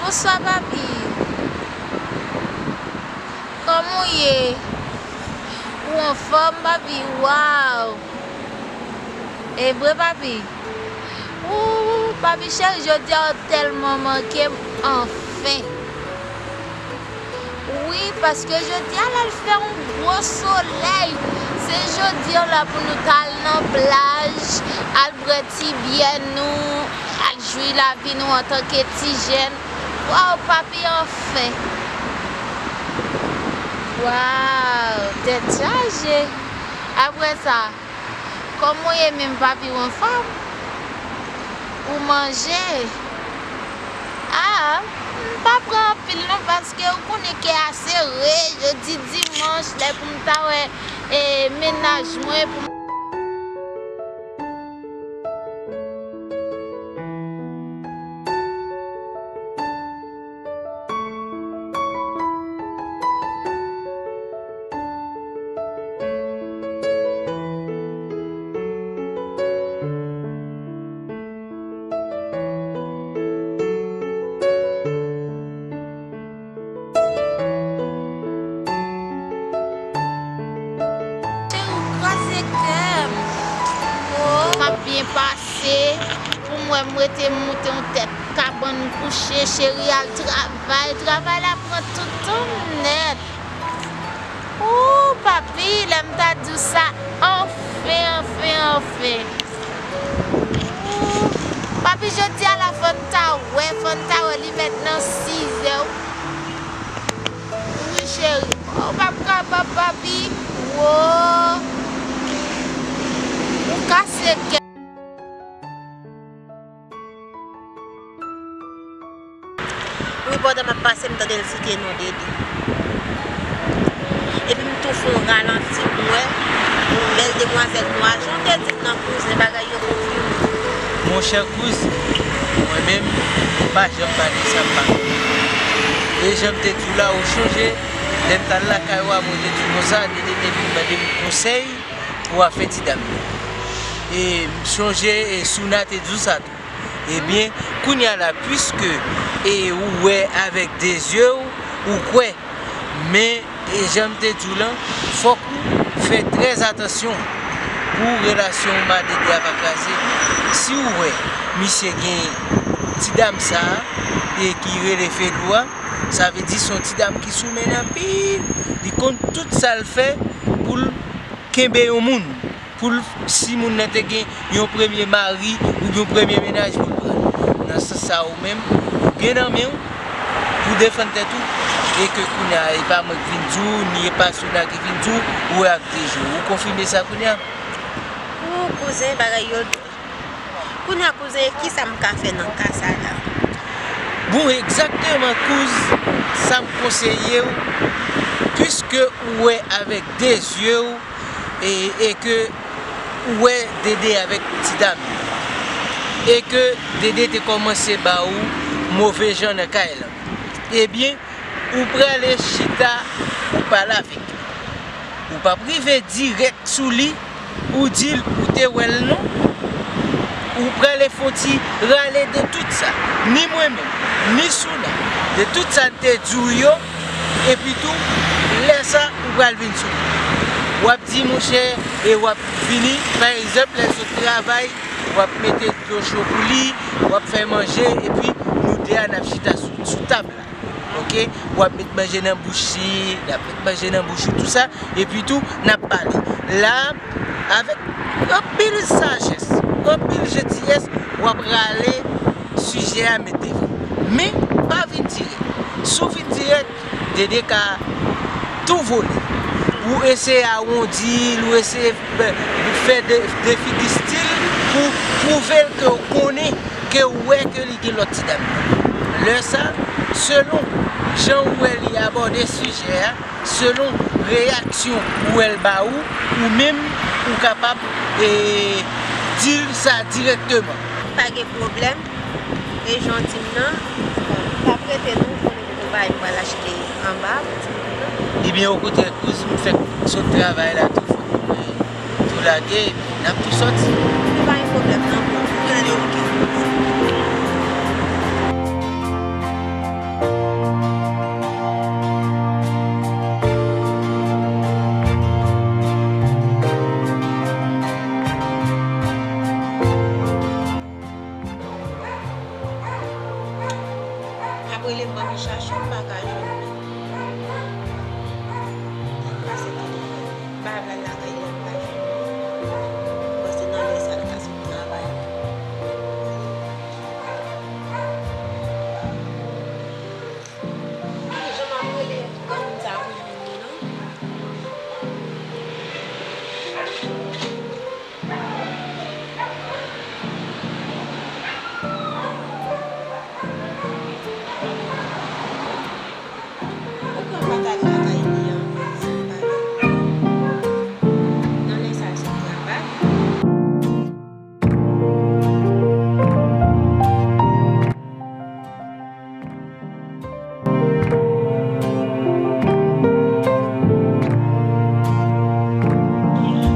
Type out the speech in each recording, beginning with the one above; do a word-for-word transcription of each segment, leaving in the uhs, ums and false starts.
Bonswa, papi. Kòman w ye? Ou anfòm, papi? Waw! E vre, papi? Ou, papi cheri, jodi a ou tèlman manke m, anfen. Wi, paske jodi a la, l fè yon gwo solèy. Se jodi a la pou nou t al nan plaj, al bwè ti byè nou, al jwi lavi nou antanke ti jèn. Waw, papi, anfen! Waw, tèt chaje! Apre sa, kòman w ye menm, papi, ou anfòm? Ou manje? A, m pa pran anpil non, paske ou konnen kè a sere, jodi dimanch, lè pou m ta wè, e, mennaj mwen, pou m Cheri, ou kraze kè m. Oh. M ap byen pase. Pou m wè m rete m moute yon tèt kabann kouche, cheri al travay. Travay la pran tout tan m nèt. Ooh, papi, lè m ta di w sa, anfen, anfen, anfen. Ooh, papi, jodi a la, fò n ta wè, fò n ta wè, li mèt nan sizè. Wi, cheri. Ou p ap kapab, papi. Wo. Ou kase kè. Wi, pandan m ap pase, m tande l site non Dede. Epi m tou fè yon ralanti pou m wè yon bèl demwazèl nwa. Jan w te di m nan, kouzen, bagay yo konfime. Monchè kouzen, mwen menm, m pa janm pale sa m pa konnen. E jan m te di w la, ou chonje, lè m t al lakay ou a, mwen te di w konsa, Dede te vin mande m konsèy pou afè ti dam nan. E m chonje, e Souna te di w sa tou. Ebyen, kounye a la, piske, e, ou wè avèk de zye w, ou kwè. Men, e, jan m te di w lan, fòk ou fè trè atansyon pou relasyon w ak Dede a pa kraze. Si w wè misye gen ti dam sa a, e ki rele Felou a, sa vle di se yon ti dam ki sou men l anpil. Li konn tout sa l fè pou l kenbe yon moun. Pou l, si moun nan te gen yon premye mari oubyen yon premye mennaj pou l pran. Nan sans sa, ou menm, ou gen nan men w pou defann tèt ou, e ke kounye a, e pa mwen ki vin di w, ni e pa Souna ki vin di w, ou wè ak de je w. Ou konfime sa kounye a? Ou kouzen, bagay yo di. Kounye a, kouzen, e kisa m ka fè nan ka sa la? Bon, egzakteman, kouz, sa m konseye w, piske ou wè avèk de zye w, e, e ke ou wè Dede avèk ti dam yo, e ke Dede te kòmanse ba ou move jan nan kay lan, ebyen, ou prale chita, ou pale avèk li. Ou p ap rive dirèk sou li, ou di l ou te wè l non. Ou prale fè yon ti rale de tout sa. Ni mwen menm, ni Souna, de tout sa n te di w yo, epi tou, lè sa, ou pral vin sou li. W ap di, monchè, e w ap vini, pa egzanp, lè l sot travay, w ap mete dlo cho pou li, w ap fè manje, epi nou de a n ap chita sou, sou tab la. Oke? W ap met manje nan bouch li, l ap met manje nan bouch ou, tou sa, epi tou, n ap pale. La, avèk anpil sajès, anpil jantiyès, w ap rale sijè a met devan. Men, pa vin dirèk. Si w vin dirèk, Dede ka tou vole. Ou eseye awondi l, ou eseye fè, fè de, defi de stil pou pwouve l ke w konnen, ke w wè ke li gen lòt ti dam. Lè sa, selon jan ou wè li abòde sijè a, selon reyaksyon ou wè l ba ou, ou menm, ou kapab, e, di l sa dirèkteman. Pa gen pwoblèm. E jan w di m nan, bon, m p ap rete non, ou konnen m gon bagay m pral achte anba pou timoun nan. Ebyen, okontrè, kouz, m fèk sot travay la tou, fòk mwen tou lage, epi n ap tou sòti. Se pa yon pwoblèm non, bon, m rele w, oke. Rele m, ban m chache, m pa ka jwenn li. Pase telefòn. M pa vle al lakay li, m pa jwenn li. Paske nan lè sa, li ta sot travay. Jan m ap rele granmoun sa, m pa jwenn li, non. Ou pran patat lakay li an, se pa nan lè sa l sot travay.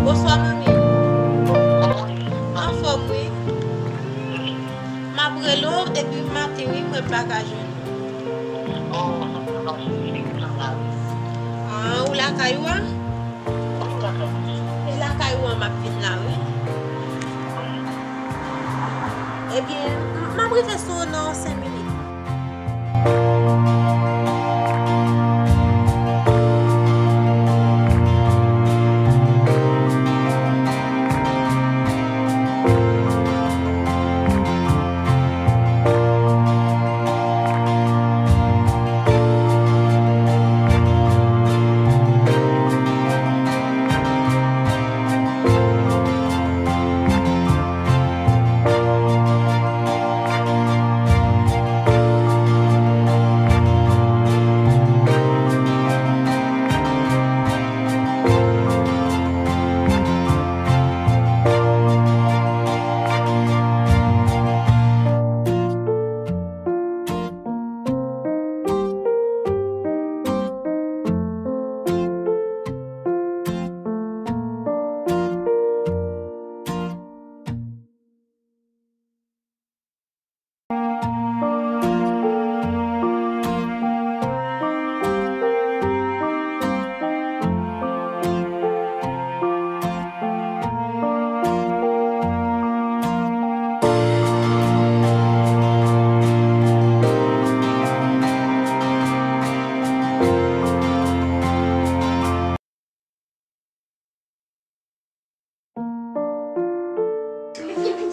Bonswa, manmi. Anfòm, wi. M ap rele w depi maten, wi, mwen pa ka jwenn ou. Ah, ou lakay ou a? E lakay ou an m ap vin la, wi. Ebyen, m, m ap rive sou ou nan senk minit.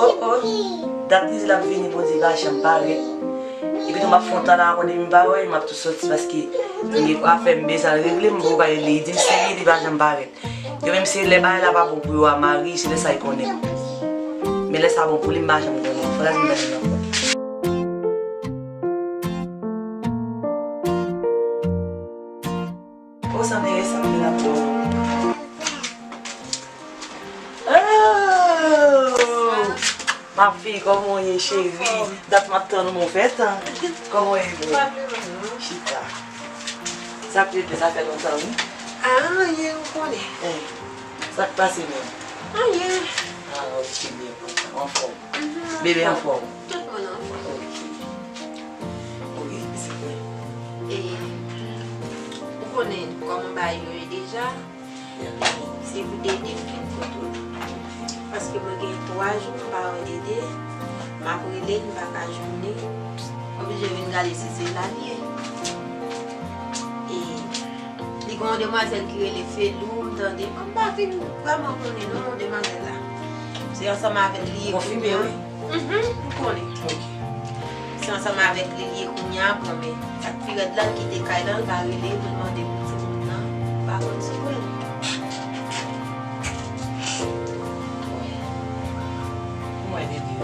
Oh, oh. Dat li di l ap vini, Bondye, li pa janm parèt. Epi tou m ap fè yon tan la ankò, depi m pa wè l, m ap tou sòti paske m gen afè m bezwen al regle, m poko al li di m seri, li pa janm parèt. Yo menm se lè bagay la pa bon pou yo a mari, se lè sa y konnen. Men lè sa bon pou li, m pa janm konnen. Fò l al di m bagay la ankò. Ou sanble sa m gen la pou. Oh! Ma fille, kòman w ye, cheri? Dat m ap tann ou, mon fèt. Kòman w ye, boo? Chita. Sa k rete, sa fè lontan, wi. Anyen, ou konnen. Eh, sa k pase menm? Anyen. Ah, ok, byen kontan. Anfòm. Mhm, bebe anfòm. Tout moun anfòm. Ok. Ok, se byen. E, ou konnen kòman bagay yo ye deja. Se pou Dede m vin kote w. Paske mwen gen twa jou m pa wè Dede. M ap rele l, m pa ka jwenn li. Oblije vin gade si se la l ye. E li gen yon demwazèl ki rele Felou, m tande. M pa fin vrèman konnen non demwazèl la. Se ansanm avèk li ye kounye a. Konfime, wi. Mhm, m konnen. Ok. Se ansanm avèk li l ye kounye a, bon, men sa k pi rèd la, l kite kay la, l pa rele m, l mande pou timoun nan, m pa konn sou kòl. Mwen, bebe.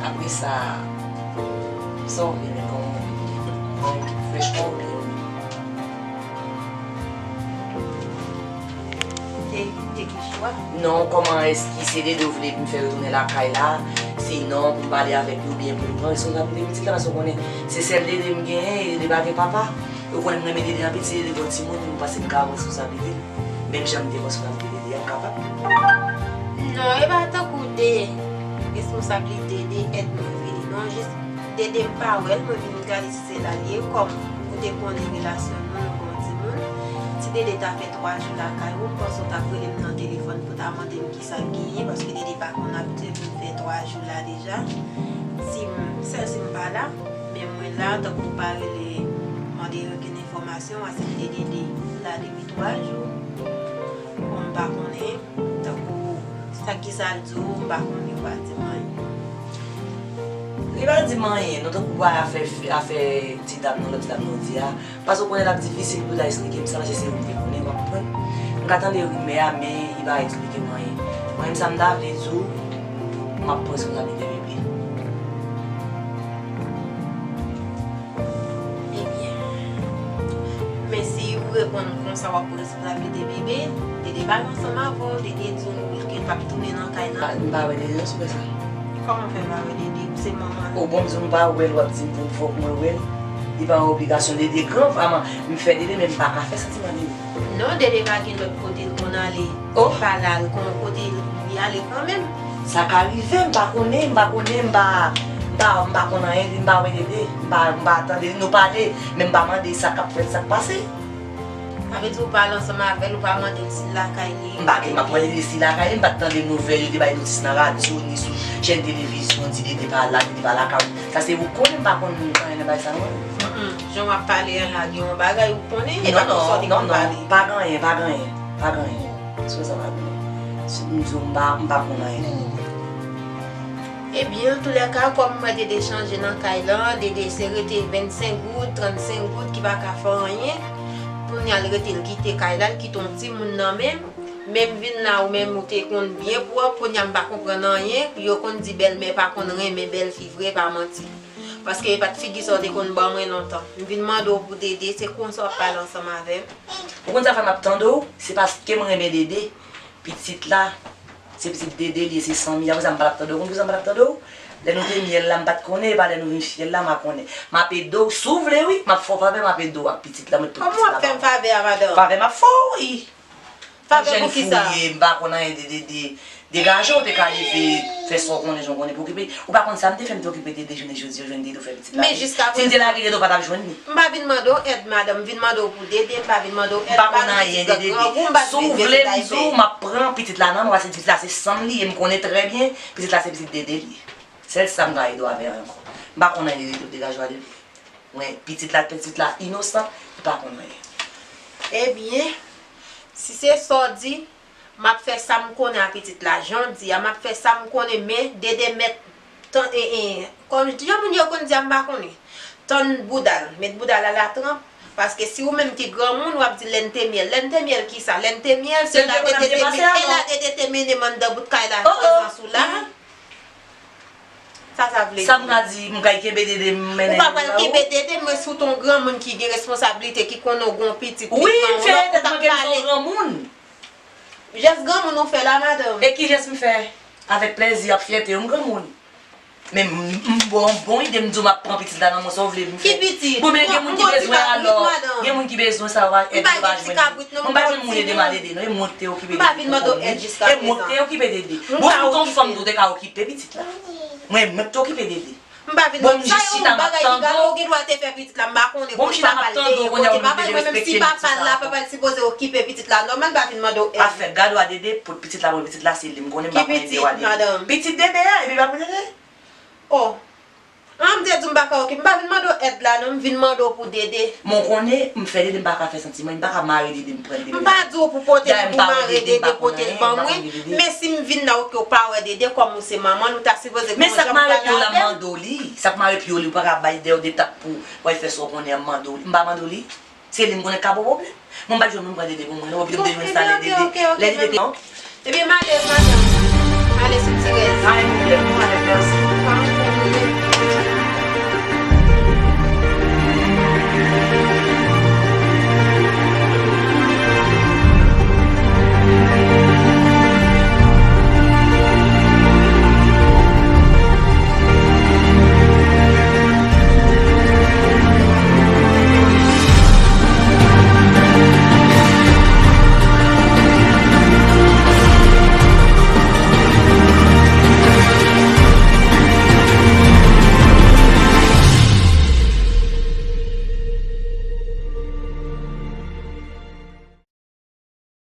Apre sa, sa w vle, kòman w vle? Mwen fresh kòm byen. Te, te ki chwa? Non, kòman èske se Dede w vle pou m fè retounen lakay la? Sinon, pou m pale avèk li oubyen pou m pran responsablite pitit la, paske w konnen se sèl Dede m genyen, e Dede pa gen papa. Ou konnen m renmen Dede anpil, se Dede bon timoun, m panse m ka pran responsablite li. Menm jan m te pran responsablite Dede a, m kapab. Non, e pa tankou de responsablite de èd mwen vini, non, jis Dede m pa wè l, mwen vin gade si se la l ye, kòm ou te konnen relasyon nou, nou gon timoun. Si Dede ta fè twa jou lakay ou, m panse w t ap rele m nan telefòn pou ta mande m kisa k genyen, paske Dede pa konn abitye pou l fè twa jou la deja. Si m, sèl si m pa la, m Mwen la, tankou w pa rele, mande okenn enfòmasyon, asepte Dede la depi twa jou. Bon, m pa konnen, tankou sa ki sa l di w, m pa konnen, ou pa di m anyen. Li pa di m anyen, non, tankou pa afè, afè ti dam nan, lòt ti dam nan di a. Paske w konnen l ap difisil pou l ta esplike m sa, paske se ou m te konnen, w ap konprann. M ka tande rimè a, men li pa esplike m anyen. Mwen menm sa m ta vle di w, m ap pran responsablite bebe. Ebyen, men si ou reponn konsa w ap pran responsablite bebe, Dede pale ansanm avè w, Dede di w ke l p ap tounen nan kay lan. M pa wè Dede nan sou sa. Kòman fè pa wè Dede? Ou se manman l. O bon, m di w m pa wè l, w ap di m pou fòk mwen wè l. Li pa yon obligasyon. Dede gran, vrèman, m fè Dede, men m pa ka fè santiman Dede. Non, Dede pa gen lòt kote l konn ale. Oh. Li pa la, l gon kote li ale kanmenm. Sa ka rive, m pa konnen, m pa konnen, m pa, m pa, m pa konn anyen, m pa wè Dede, m pa, m pa tande nou pale, men m pa mande sa k ap fèt, sa k pase. Sa vle di ou pale ansanm avè l, ou pa mande l si l lakay li? M pa gen, m ap mande li si l lakay li, m pa t tande nouvèl, yo te bay notis nan radyo, ni sou chèn televizyon, di Dede pa la, Dede pa lakay. Sa se ou konnen, m pa konn anyen nan bagay sa non. Mm, mm. Jan w ap pale a la, gen yon bagay ou konnen, e pa konsa w te konn pale. Non, non, non, pa gen anyen, pa gen anyen, pa gen anyen. Sou sa pa gen anyen. Si m di w m pa, m pa konn anyen. Ebyen, antoulèka, kòm m wè Dede chanje nan kay lan, Dede se rete vennsenk goud, trannsenk goud ki pa ka fè anyen. Kounye a l rete, l kite kay la, l kite yon timoun nan men m. Men m vin la, ou menm ou te konn byen pwòp, kounye a m pa konprann anyen. Yo konn di bèlmè pa konn renmen bèlfi vre, pa manti. Paske e pa t figi sa w te konn ban mwen lontan. M vin mande w pou Dede, se konsa w ap pale ansanm avè m. Ou konn sa fè m ap tande w? Se paske m renmen Dede. Pitit la, se pitit Dede li ye, se sanmi. Apre sa, m pa t ap tande w. Ou konn poukisa m pa t ap tande w? Lè nou te myèl la, m pa t konnen, e pa lè nou vin fyèl la, m a konnen. M ap ede w, si w vle, wi, m ap fè w favè, m ap ede w ak pitit la, m ap ede pitit la. Kòman w ap fè m favè a, madanm? Favè m ap fè w, wi. Favè pou kisa? Jèn fou w ye, m pa konn anyen de, de, de, degaje w, te ka leve, fè sa w konnen, jan w konnen pou okipe. Ou pa konn sa m te fè, m te okipe Dede jounen jodi a, jwenn Dede w fè pitit la. Men jiska prezan. Si m te lage Dede, w pa t ap jwenn li. M pa vin mande w èd, madanm, m vin mande w pou Dede, m pa vin mande w èd, m pa vin pitit la grangou, m pa vin vye pitit ayisyen. Si w vle, m di w, m ap pran pitit la nan men w, paske pitit la se sanm li ye, m konnen trè byen, pitit la se pitit Dede li ye. Sèl sa m ka ede w avè ankò. M pa konn anyen de Dede, w degaje w a Dede. Mwen, pitit la, pitit la inosan, li pa konn anyen. Ebyen, si se sa w di, m ap fè sa m konnen a pitit la. Jan w di a, m ap fè sa m konnen, men Dede mèt tan, e, e, kòm jan moun yo konn di a, m pa konnen. Tann bouda l, met bouda l alatranp, paske si ou menm ki granmoun, w ap di lè n te myèl. Lè n te myèl kisa? Lè n te myèl, se la Dede te, e la Dede te mennen m anndan bout kay la, prezans ou la. Sa sa vle di? Sa m ka di, m kay kenbe Dede, m mennen Dede ba ou? Ou pa pral kenbe Dede, men si w t on granmoun ki gen responsablite, ki konnen w gon pitit, wi, m fè tèt mwen ke m se yon granmoun. Jès granmoun ou fè la, madanm. E ki jès m fè? Avèk plèzi, ak fyète, yon granmoun. Men m, m, m bon, bon ide, m di w m ap pran pitit la nan men w, sa w vle m fè? Ki pitit? Bon, men gen moun ki bezwen alò, gen moun ki bezwen sa, w a èd yo pa jwenn. Mwen pa jwenn moun ede m a Dede, non, e mwen ki te okipe Dede. E mwen ki te okipe Dede. Bon, si w t on fanm tou, w te ka okipe pitit la. Mwen, mwen ki te okipe Dede. M pa vin mande sa yo, yon bagay ki gade ou gen dwa te fè pitit la, m pa konnen kote papa l te ye, kote papa l, mwen menm si papa l la, papa l sipoze okipe pitit la, nòmal m pa vin mande w èd. Afè gad w a Dede, pou pitit la, pou pitit la, se li m konnen, m pa konnen de w a Dede. Pitit Dede a, epi pa pou Dede. Oh. An, m te di w m pa ka okipe, m pa vin mande w èd la, non, m vin mande w pou Dede. Men w konnen, m fè Dede, m pa ka fè santiman, m pa ka mare Dede, m pran Dede. M pa di w pou pote l, pou mare Dede, pote l ban mwen. Men si m vin la, oke, w pa wè Dede, kòm ou se manman l, ou ta sipoze gon jan pou pale avè l. Men sa k mare pye w la, m mande w li. Sa k mare pye w li, ou pa ka bay dèyè w de tap pou w al fè sa w konnen an, m mande w li. M pa mande w li. Se li m konnen k ka ba w pwoblèm. Mwen m pa t jwenn moun pran Dede pou mwen, non, epi m te jwenn sa lè Dede, lè Dede te, non. Ebyen, m ale, madanm. M ale sou ti rèz. Pa gen pwoblèm, non, ale, mèsi.